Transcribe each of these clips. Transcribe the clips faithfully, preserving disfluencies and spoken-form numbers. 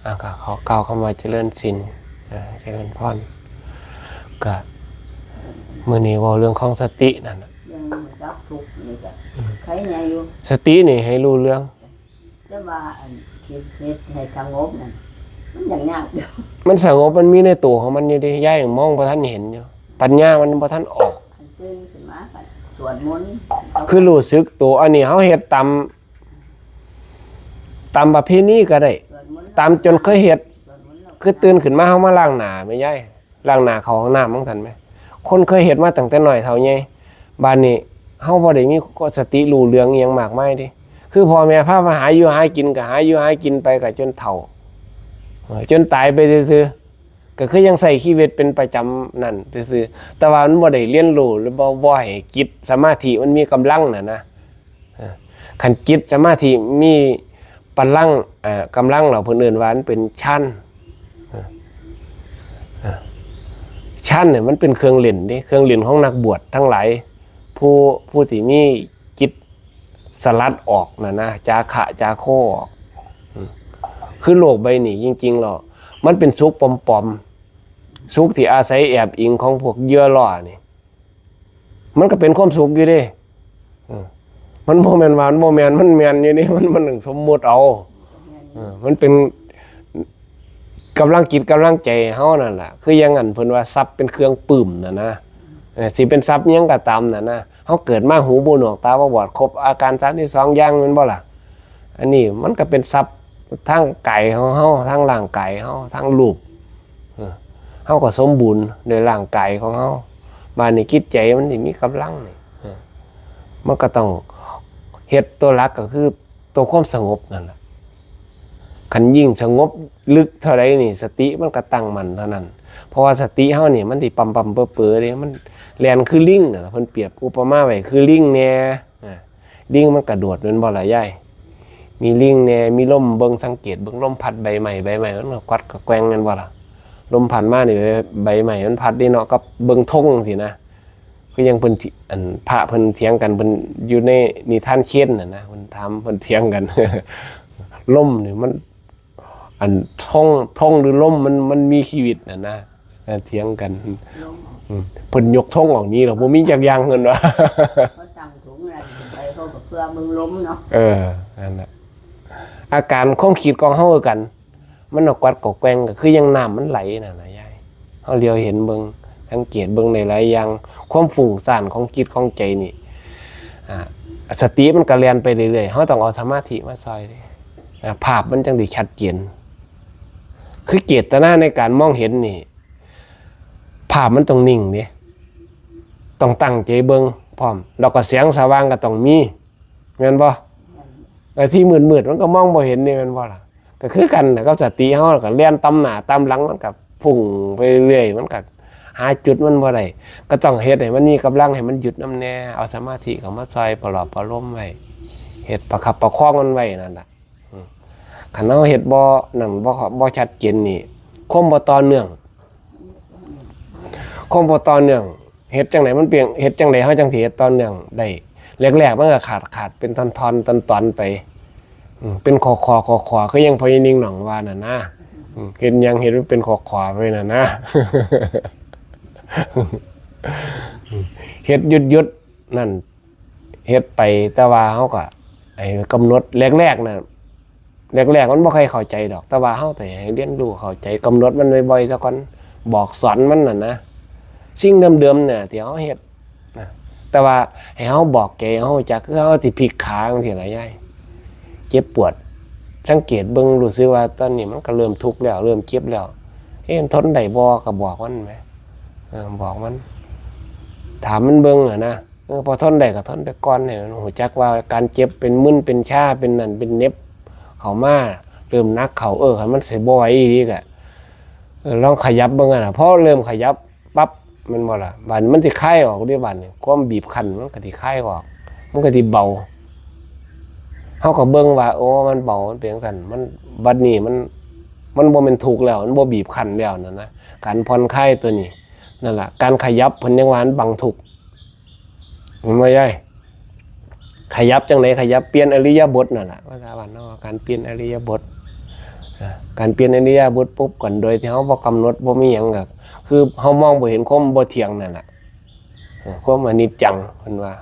อ่ะ ก็ขอกล่าวคำว่าเจริญศีล อ่า เจริญพร ก็มื้อนี้เว้าเรื่องของสตินั่นน่ะ เรื่องรับทุกข์นี่ก็ อืม ใครแน่อยู่ สตินี่ให้รู้เรื่อง แต่ว่าอันคิดเฮ็ดให้สงบนั่น มันยังยากอยู่ มันสงบ มันมีในตัวของมันอยู่เด้ ยายมองบ่ทันเห็นอยู่ ปัญญามันบ่ทันออก คันตื่นขึ้นมาก็สวดมนต์ คือรู้สึกตัว อันนี้เฮาเฮ็ดตาม ตามประเพณีก็ได้ สวดมนต์ ตามจนเคยเฮ็ด สวดมนต์แล้ว คือตื่นขึ้นมาเฮามาล้างหน้าแม่ยาย ล้างหน้าเข้าห้องน้ำจั่งซั้นแหม คนเคยเฮ็ดมาตั้งแต่น้อยเฒ่าใหญ่ บาดนี้เฮาบ่ได้มีสติรู้เรื่องอิหยังมากมายเด้ คือพ่อแม่พามาหาอยู่หากินก็หาอยู่หากินไปก็จนเฒ่า เออ จนตายไปซื่อๆ ก็คือยังใช้ชีวิตเป็นประจำนั่นซื่อๆ แต่ว่ามันบ่ได้เรียนรู้ หรือบ่ บ่ให้จิตสมาธิมันมีกำลังน่ะนะ เออ คันจิตสมาธิมีพลัง เอ่อ กำลังแล้ว เพิ่นเอิ้นว่ามันเป็นฌาน เออ เออ ฌานเนี่ยมันเป็นเครื่องเล่นเด้ เครื่องเล่นของนักบวชทั้งหลาย ผู้ ผู้ที่มีจิตสลัดออกน่ะนะ จาคะจาโคออก อืม คือโลกใบนี้จริงๆแล้ว มันเป็นสุขปลอมๆ สุขที่อาศัยแอบอิงของพวกเหยื่อล่อนี่ มันก็เป็นความสุขอยู่เด้ เออ มันบ่แม่นว่ามันบ่แม่น มันแม่นอยู่เด้ มัน มันสมมุติเอา เออ มันเป็นกำลังจิตกำลังใจเฮานั่นล่ะ คืออย่างนั้นเพิ่นว่าทรัพย์เป็นเครื่องปลื้มน่ะนะ เออ สิเป็นทรัพย์หยังก็ตามน่ะนะ เฮาเกิดมาหูบ่หนวกตาบ่บอด ครบอาการสามสิบสองอย่างแม่นบ่ล่ะ อันนี้มันก็เป็นทรัพย์ทางกายของเฮา ทางร่างกายเฮา ทางรูป เออ เฮาก็สมบูรณ์โดยร่างกายของเฮา บาดนี้จิตใจมันสิมีกำลังนี่ เออ มันก็ต้องเฮ็ดตัวหลักก็คือตัวความสงบนั่นล่ะ คันยิ่งสงบลึกเท่าใดนี่ สติมันก็ตั้งมั่นเท่านั้น เพราะว่าสติเฮานี่มันสิปั๊มๆเป๋อๆเด้ มันแล่นคือลิงนั่นล่ะ เพิ่นเปรียบอุปมาไว้คือลิงแหน่ อ่า ลิงมันกระโดดแม่นบ่ล่ะยาย มีลิงแหน่ มีลม เบิ่งสังเกตเบิ่งลมพัดใบไม้ ใบไม้มันก็กวัดก็แกว่งแม่นบ่ล่ะ ลมพัดมานี่ ใบ ใบไม้มันพัดนี่เนาะ กับเบิ่งธงจั่งซี้นะ คือยังเพิ่นถิ อันพระเพิ่นเถียงกัน เพิ่นอยู่ในนิทานเคนน่ะนะ เพิ่นถาม เพิ่นเถียงกัน ลมนี่มัน อันธง ธงหรือลมมัน มันมีชีวิตน่ะนะ เออ เถียงกัน ลม อืม เพิ่นยกธงออกนี้แล้ว บ่มีจักอย่างเพิ่นว่า เขาตั้งธงอะไรไป เขาก็เพื่อเบิ่งลมเนาะ เออ นั่นน่ะ อาการความคิดของเฮาคือกัน มันก็กวัดก็แกว่ง ก็คือยังน้ำมันไหลนั่นน่ะยาย เฮาเหลียวเห็นเบิ่ง สังเกตเบิ่งได้หลายอย่าง ความฟุ้งซ่านของจิตของใจนี่ อ่า สติมันก็แล่นไปเรื่อยๆ เฮาต้องเอาสมาธิมาซ่อยเด้ อ่า ภาพมันจั่งสิชัดเจน คือเจตนาในการมองเห็นนี่ ภาพมันต้องนิ่งเด้ ต้องตั้งใจเบิ่งพร้อม แล้วก็แสงสว่างก็ต้องมี แม่นบ่? ไอ้ที่มืดๆ มันก็มองบ่เห็นนี่แม่นบ่ล่ะ? ก็คือกันน่ะกับสติเฮา ก็แล่นตามหน้าตามหลัง มันก็ฟุ้งไปเรื่อย มันก็หาจุดมันบ่ได้ ก็ต้องเฮ็ดให้มันมีกำลัง ให้มันหยุดนำแหน่ เอาสมาธิเข้ามาซ่อยประหลอบประโลมไว้ เฮ็ดประคับประคองมันไว้นั่นล่ะ อืม คันเฮาเฮ็ดบ่นั่น บ่ บ่ชัดเจนนี่ ความบ่ต่อเนื่อง ความบ่ต่อเนื่อง เฮ็ดจั่งใดมันเปลี่ยน เฮ็ดจั่งใดเฮาจั่งสิเฮ็ดต่อเนื่องได้ แรกๆ มันก็ขาด ขาดเป็นท่อนๆ ตอนๆ ไป อืม เป็นข้อๆ ข้อๆ คือยังพ่อใหญ่นิ่งหนองว่าน่ะนะ อืม เฮ็ดหยังเฮ็ดมันเป็นข้อๆ ไปน่ะนะ เฮ็ดหยุดๆ นั่น เฮ็ดไป แต่ว่าเฮาก็ ไอ้กำหนดแรกๆ น่ะ แรกๆ มันบ่ค่อยเข้าใจดอก แต่ว่าเฮาต้องให้เรียนรู้เข้าใจ กำหนดมันบ่อยๆ ซะก่อน บอกสอนมันน่ะนะ สิ่งเดิมๆ เนี่ยที่เฮาเฮ็ดนะ แต่ว่าให้เฮาบอกใจเฮาจัก คือเฮาสิพลิกขาจั่งซี้ล่ะยาย เจ็บปวด สังเกตเบิ่ง รู้สึกว่าตอนนี้มันก็เริ่มทุกข์แล้ว เริ่มเจ็บแล้ว เอ๊ะ ทนได้บ่ ก็บอกมันแหม เออ บอกมัน ถามมันเบิ่งน่ะนะ เออ พอทนได้ก็ทนไปก่อน ให้มันรู้จักว่าการเจ็บเป็นมึนเป็นชา เป็นนั่นเป็นเหน็บเข้ามา เริ่มหนักเข้า เออ คันมันสิบ่ไหวอีหลีก็ เออ ลองขยับเบิ่งหั่นน่ะ พอเริ่มขยับปั๊บ แม่นบ่ล่ะ บาดนี้มันสิคลายออกเด้ บาดนี้ความบีบคั้นมันก็สิคลายออก มันก็สิเบา เฮาก็เบิ่งว่า โอ้ มันเบา มันเป็นจั่งซั้น มัน บัดนี้มัน มันบ่แม่นทุกข์แล้ว มันบ่บีบคั้นแล้วนั่นนะ การผ่อนคลายตัวนี้ นั่นล่ะ การขยับเพิ่นยังว่ามันบังทุกข์ เห็นบ่ยาย? ขยับจั่งใด ขยับเปลี่ยนอิริยาบถนั่นล่ะ ภาษาบ้านเฮาว่าการเปลี่ยนอิริยาบถ การเปลี่ยนอิริยาบถปุ๊บก่อน โดยที่เฮาบ่กำหนด บ่มีหยัง ก็คือเฮามองบ่เห็นความบ่เที่ยงนั่นแหละ เออ ความอนิจจัง เพิ่นว่า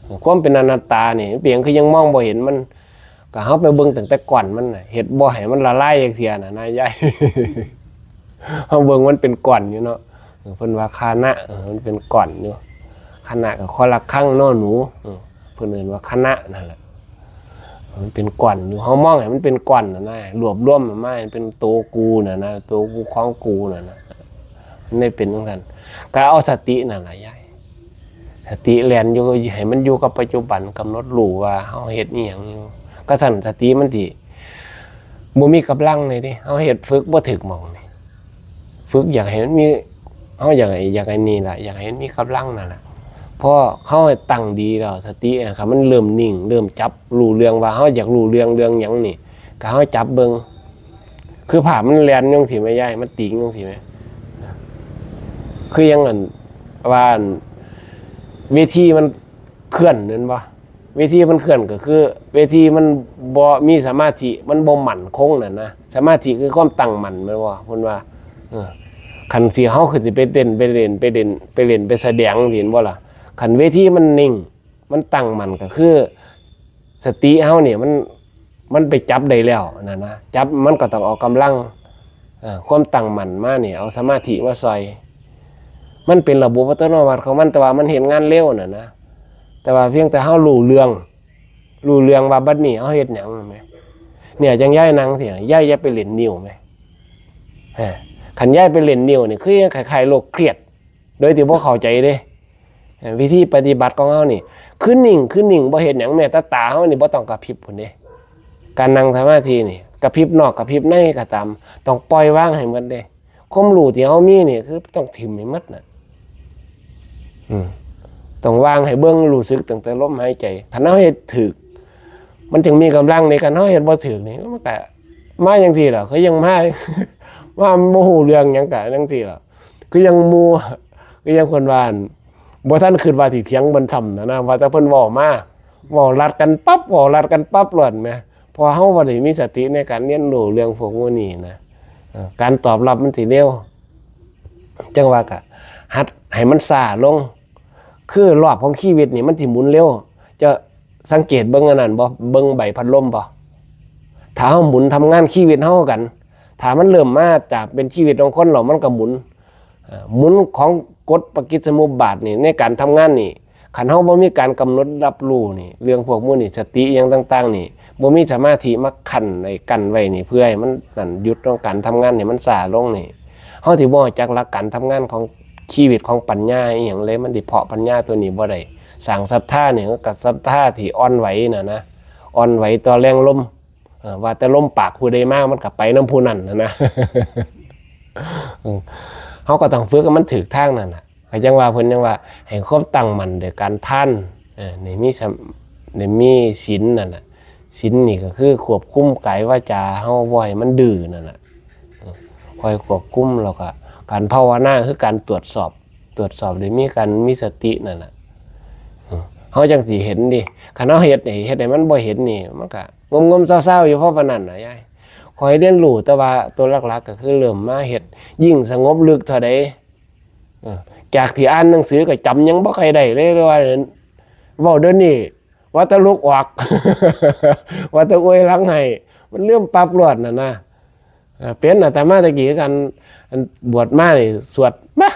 เออ ความเป็นอนัตตานี่ เปียงคือยังมองบ่เห็นมัน ก็เฮาไปเบิ่งตั้งแต่ก้อนมันน่ะ เฮ็ดบ่ให้มันละลายจักเทื่อน่ะนะยาย เฮาเบิ่งมันเป็นก้อนอยู่เนาะ เออ เพิ่นว่าคานะ เออ มันเป็นก้อนอยู่ คานะก็ คอระฆัง นอหนู เออ เพิ่นเอิ้นว่าคานะนั่นแหละ มันเป็นก้อนอยู่ เฮามองให้มันเป็นก้อนน่ะนะ รวบรวมมันมาให้เป็นโตกูน่ะนะ โตกูของกูน่ะนะ มันได้เป็นจังซั่น ก็เอาสตินั่นล่ะยาย สติแล่นอยู่ ให้มันอยู่กับปัจจุบัน กำหนดรู้ว่าเฮาเฮ็ดอีหยังอยู่ ก็ซั่นสติมันสิบ่มีกำลังเลยเด้ เฮาเฮ็ดฝึกบ่ถูกหม่องนี่ ฝึกอยากให้มันมี เฮาอยากให้ อยากให้นี่ล่ะ อยากให้มันมีกำลังนั่นล่ะ พอเฮาตั้งดีแล้ว สติอะ คันมันเริ่มนิ่ง เริ่มจับรู้เรื่องว่าเฮาอยากรู้เรื่อง เรื่องหยังนี่ ก็เฮาจับเบิ่ง คือภาพมันแล่นจังซี้แหมยาย มันติงจังซี้แหม คือยังอันว่าอัน เวทีมันเคลื่อนแม่นบ่ เวทีมันเคลื่อนก็คือ เวทีมันบ่มีสมาธิ มันบ่มั่นคงนั่นนะ สมาธิคือความตั้งมั่นแม่นบ่ เพิ่นว่า เออ คันสิเฮาคือสิไปเต้น ไปเล่น ไปเล่น ไปเล่น ไปแสดง เห็นบ่ล่ะ คันเวทีมันนิ่ง มันตั้งมั่นก็คือ สติเฮานี่มัน มันไปจับได้แล้วนั่นนะ จับมันก็ต้องเอากำลัง เอ่อ ความตั้งมั่นมานี่ เอาสมาธิมาซ่อย มันเป็นระบบอัตโนมัติของมัน แต่ว่ามันเฮ็ดงานเร็วน่ะนะ แต่ว่าเพียงแต่เฮารู้เรื่อง รู้เรื่องว่าบัดนี้เฮาเฮ็ดหยังแหม เนี่ย จั่งยายนั่งซี้ ยายอย่าไปเล่นนิ้วแหม ฮะ คันยายไปเล่นนิ้วนี่ คือคล้ายๆโรคเครียด โดยที่บ่เข้าใจเด้ เอ่อ วิธีปฏิบัติของเฮานี่ คือนิ่ง คือนิ่ง บ่เฮ็ดหยัง แม้แต่ตาเฮานี่บ่ต้องกระพริบพุ้นเด้ การนั่งสมาธินี่ กระพริบนอกกระพริบในก็ตาม ต้องปล่อยวางให้หมดเด้ ความรู้ที่เฮามีนี่ คือต้องถิ่มให้หมดน่ะ อืม ต้องวางให้เบิ่ง รู้สึกตั้งแต่ลมหายใจ คันเฮาเฮ็ดถูก มันจึงมีกำลังเด้ คันเฮาเฮ็ดบ่ถูกนี่ มันก็มาจั่งซี้ล่ะ คือยังมา มาบ่ฮู้เรื่องหยังก็จั่งซี้ล่ะ คือยังหมู่ คือยังเพิ่นว่า บ่ทันคิดว่าสิเถียงเพิ่นซ้ำน่ะนะ ว่าแต่เพิ่นเว้ามา เว้าลัดกันปั๊บ เว้าลัดกันปั๊บโลดแหม เพราะเฮาบ่ได้มีสติในการเรียนรู้เรื่องพวกหมู่นี้นะ เอ่อ การตอบรับมันสิเร็ว จั่งว่าก็หัดให้มันช้าลง คือรอบของชีวิตนี่มันสิหมุนเร็ว จะสังเกตเบิ่งอันนั้นบ่ เบิ่งใบพัดลมบ่ ถ้าเฮาหมุนทำงานชีวิตเฮากัน ถ้ามันเริ่มมาจากเป็นชีวิตของคนแล้วมันก็หมุน เอ่อ หมุนของกฎปฏิจจสมุปบาทนี่ ในการทำงานนี่ คันเฮาบ่มีการกำหนดรับรู้นี่ เรื่องพวกหมู่นี่ สติอิหยังต่างๆนี่ บ่มีสมาธิมาคั่นไว้ กั้นไว้นี่ เพื่อให้มันนั่น หยุดของการทำงานให้มันช้าลงนี่ เฮาสิบ่รู้จักหลักการทำงานของชีวิตของปัญญาอิหยังเลย มันสิเพาะปัญญาตัวนี้บ่ได้ สร้างศรัทธานี่ก็ศรัทธาที่อ่อนไหวน่ะนะ อ่อนไหวต่อแรงลม เอ่อ ว่าแต่ลมปากผู้ใดมา มันก็ไปนำผู้นั้นน่ะนะ อืม เฮาก็ต้องฝึกให้มันถูกทางนั่นน่ะ ก็จั่งว่าเพิ่นยังว่า ให้ความตั้งมั่นโดยการทาน เอ่อ ให้มีสำ- ให้มีศีลนั่นน่ะ ศีลนี่ก็คือควบคุมกายวาจาเฮาบ่ให้มันดื้อนั่นน่ะ เออ คอยควบคุม แล้วก็การภาวนาคือการตรวจสอบ ตรวจสอบโดยมีการมีสตินั่นน่ะ เออ เฮาจั่งสิเห็นเด้ คันเฮาเฮ็ดให้- เฮ็ดให้มันบ่เห็นนี่ มันก็งมๆเซาๆอยู่พอปานนั้นน่ะยาย ข้อยเรียนรู้แต่ว่าตัวหลักๆก็คือเริ่มมาเฮ็ด ยิ่งสงบลึกเท่าใด เออ จากที่อ่านหนังสือก็จำหยังบ่ค่อยได้เลย หรือว่าเว้าเดี๋ยวนี้ ว่าแต่ลุกออก ว่าแต่อวยหลังให้ มันลืมปั๊บโลดน่ะนะ เอ่อ เป็นอาตมาตะกี้คือกัน อันบวชมานี่สวด บะ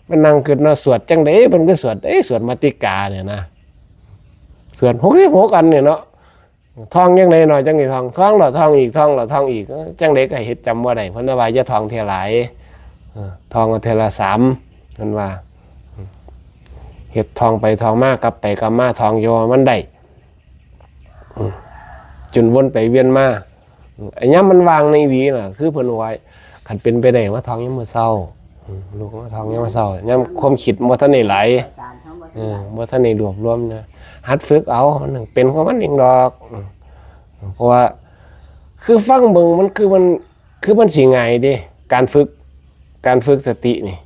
มานั่งคิดเนาะ สวดจั่งใด เพิ่นก็สวด เอ้ย สวดมาติกาเนี่ยนะ สวดหกสิบหกอันเนี่ยเนาะ ท่องจั่งใดเนาะ จั่งสิท่อง ท่องแล้วท่องอีก ท่องแล้วท่องอีก จั่งใดก็เฮ็ดจำบ่ได้ เพิ่นว่าอย่าท่องเทื่อหลาย เออ ท่องเอาเทื่อละสาม เพิ่นว่า เฮ็ดท่องไปท่องมากลับไปกลับมา ท่องอยู่ว่ามันได้ อืม จนวนไปเวียนมา อืม ไอ้ยามมันว่างในหวีน่ะ คือเพิ่นว่า คันเป็นไปได้มาท่องยามมื้อเช้า อืม ลุกมาท่องยามมื้อเช้า ยามความคิดบ่ทันได้ไหล เออ บ่ทันได้รวบรวมนะ หัดฝึกเอา มันเป็นของมันเองดอก อืม เพราะว่า คือฟังเบิ่งมันคือมัน คือมันสิง่ายเด้ การฝึก การฝึกสตินี่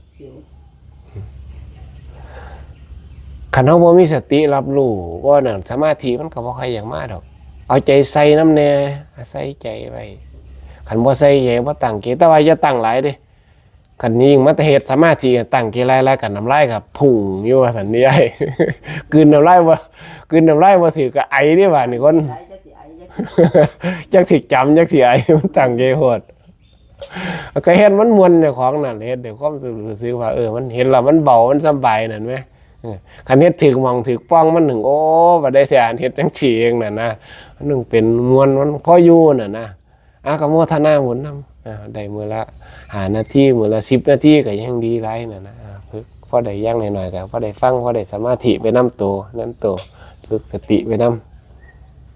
คันเฮาบ่มีสติรับรู้ บ่นั่น สมาธิมันก็บ่ค่อยอยากมาดอก เอาใจใส่นำแหน่ ใส่ใจไว้ คันบ่ใส่ใจบ่ตั้งใจ แต่ว่าอย่าตั้งหลายเด้ คันยิ่งมาแต่เฮ็ดสมาธิตั้งใจหลายๆ กันน้ำลายก็พุ่งอยู่ว่าซั่นนี่ ยาย กลืนน้ำลายบ่ กลืนน้ำลายบ่ถืกก็ไอเด้บาดนี้คน ไอ้จะสิไอ้จะสิ จักสิจำจักสิไอ มันตั้งใจโพด ก็เฮ็ดมันม่วนเจ้าของนั่น เฮ็ดด้วยความรู้สึกว่า เออ มันเฮ็ดแล้วมันเบามันสบายนั่นแหม เออ คันเฮ็ดถืกหม่องถืกป่องมันหนึ่ง โอ้ บ่ได้แท้ อันเฮ็ดจังซี่เองน่ะนะ มันหนึ่งเป็นม่วนมันพออยู่น่ะนะ อ่ะ ก็โมทนาบุญนำ อ่า ได้มื้อละห้านาที มื้อละสิบนาทีก็ยังดีหลายน่ะนะ อ่า ฝึกพอได้อย่างน้อยๆ ก็พอได้ฟัง พอได้สมาธิไปนำโต นำโต ฝึกสติไปนำ